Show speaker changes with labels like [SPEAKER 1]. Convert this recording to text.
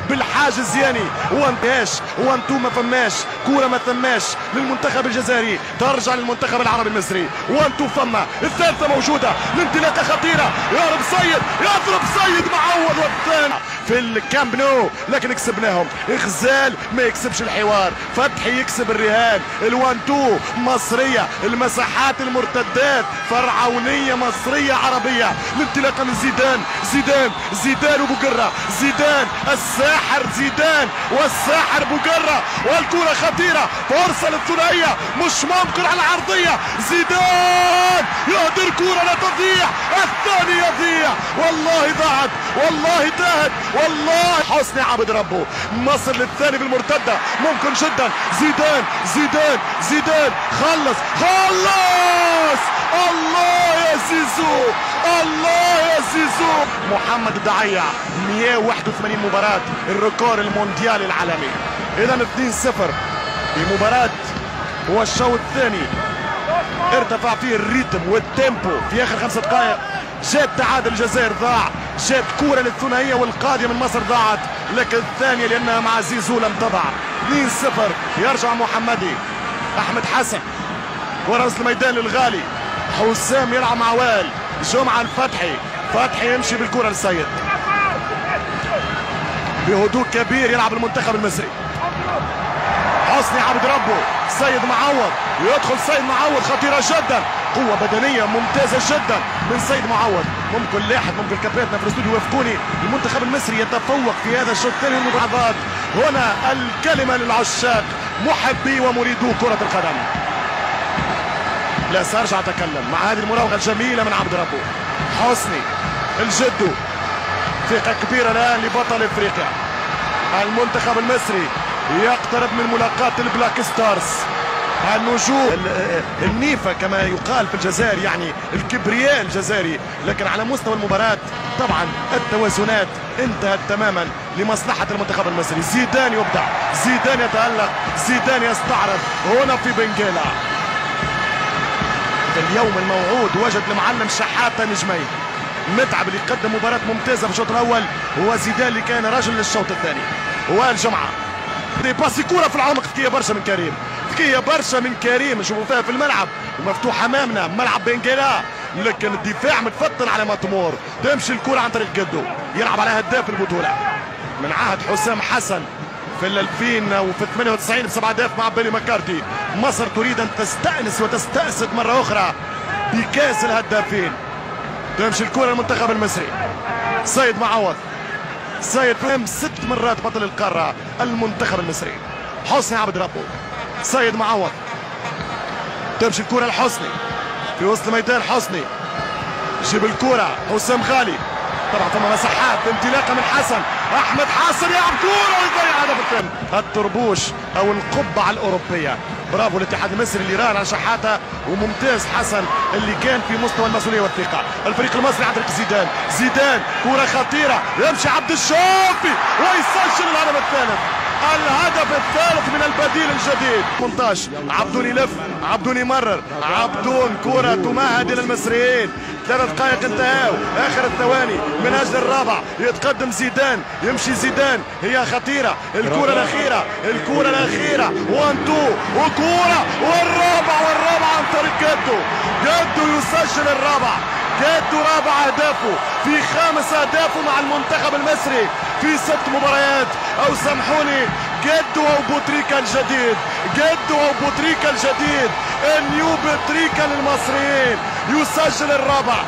[SPEAKER 1] بالحاج الزياني. وانتهاش وانتو ما فماش كورة، ما ثماش للمنتخب الجزائري، ترجع للمنتخب العربي المصري. وانتو فما الثالثة موجودة، الانطلاقة خطيرة، يهرب سيد، يضرب سيد معوض، والثاني في الكامب نو، لكن كسبناهم. غزال ما يكسبش الحوار، فتحي يكسب الرهان. ال one two مصرية، المساحات المرتدات فرعونيه مصرية عربية. الانطلاقة من زيدان، زيدان، زيدان وبوقره، زيدان الساحر، زيدان والساحر بوقره، والكره خطيرة، فرصة للثنائيه، مش ممكن على العرضية، زيدان يهدر كره لا تضيع، الثاني يضيع، والله ضاعت، والله تاهت، والله. حسني عبد ربه، مصر للثاني بالمرتده، ممكن جدا، زيدان زيدان زيدان، خلص خلص، الله يا زيزو، الله يا زيزو. محمد الدعيع 181 مباراة، ال record المونديالي العالمي. اذا 2-0 في مباراة هو الشوط الثاني، ارتفع فيه ال rythme وال tempo في اخر 5 دقائق. جات تعادل الجزائر ضاع، جات كورة للثنائية والقاضية من مصر ضاعت، لكن الثانية لأنها مع زيزو لم تضع. 2-0 يرجع محمدي، أحمد حسن ورأس الميدان للغالي، حسام يلعب مع وائل، جمعة الفتحي، فتحي يمشي بالكرة للسيد بهدوء كبير، يلعب المنتخب المصري. حسني عبد ربه، سيد معوض، يدخل سيد معوض، خطيرة جدا، قوة بدنية ممتازة جدا من سيد معوض. ممكن لاحق، ممكن كابتننا في الاستوديو يوافقوني، المنتخب المصري يتفوق في هذا الشوط الثاني المباراة. هنا الكلمة للعشاق محبي ومريدو كرة القدم. لا سأرجع أتكلم مع هذه المراوغة الجميلة من عبد ربه. حسني الجدو، ثقة كبيرة الآن لبطل إفريقيا. المنتخب المصري يقترب من ملاقاة ال Black Stars، النجوم النيفة كما يقال في الجزائر، يعني الكبرياء الجزائري. لكن على مستوى المباراة طبعا التوازنات انتهت تماما لمصلحة المنتخب المصري. زيدان يبدع، زيدان يتألق، زيدان يستعرض هنا في بنجيلا. في اليوم الموعود وجد المعلم شحاتة نجمين، متعب اللي قدم مباراة ممتازة في الشوط الأول، هو زيدان اللي كان رجل للشوط الثاني. والجمعة passe كورة في العمق، ذكية برشا من كريم، ذكية برشا من كريم، نشوفوا فيها في الملعب ومفتوح أمامنا ملعب بنجيلا، لكن الدفاع متفطن على مطمور. تمشي الكرة عن طريق جدو، يلعب على هداف البطولة من عهد حسام حسن في 2000 وفي 98 ب7 أهداف مع بيلي مكارتي. مصر تريد أن تستأنس وتستأسد مرة أخرى بكاس الهدافين. تمشي الكرة للمنتخب المصري، سيد معوض، سيد فهم 6 مرات بطل القارة المنتخب المصري. حسني عبد ربه، سيد معوض، تمشي الكرة لحسني في وسط الميدان، حسني جيب الكرة حسام غالي، طبعا ثم مساحات انطلاقة من حسن، احمد حسن يلعب كورة ويضيع هدف الثاني. الطربوش او القبعة الاوروبية، برافو الاتحاد المصري اللي راهن على شحاته، وممتاز حسن اللي كان في مستوى المسؤولية والثقة. الفريق المصري عن طريق زيدان، زيدان كره خطيرة، يمشي عبد الشافي ويسجل الهدف الثالث، الهدف الثالث من البديل الجديد. 18 عبدون يلف، عبدون يمرر، عبدون كرة تمهد الى المصريين. 3 دقائق انتهاو، اخر الثواني من اجل الرابع. يتقدم زيدان، يمشي زيدان، هي خطيرة، الكرة الاخيرة، الكرة الاخيرة، 1 2 وكرة، والرابع، والرابع عن طريق جدو، جدو يسجل الرابع، جدو رابع اهدافه في 5 اهدافه مع المنتخب المصري في 6 مباريات. او سامحوني، جدو او بوتريكا الجديد، جدو او بوتريكا الجديد، ال new بوتريكا للمصريين، يسجل الرابع.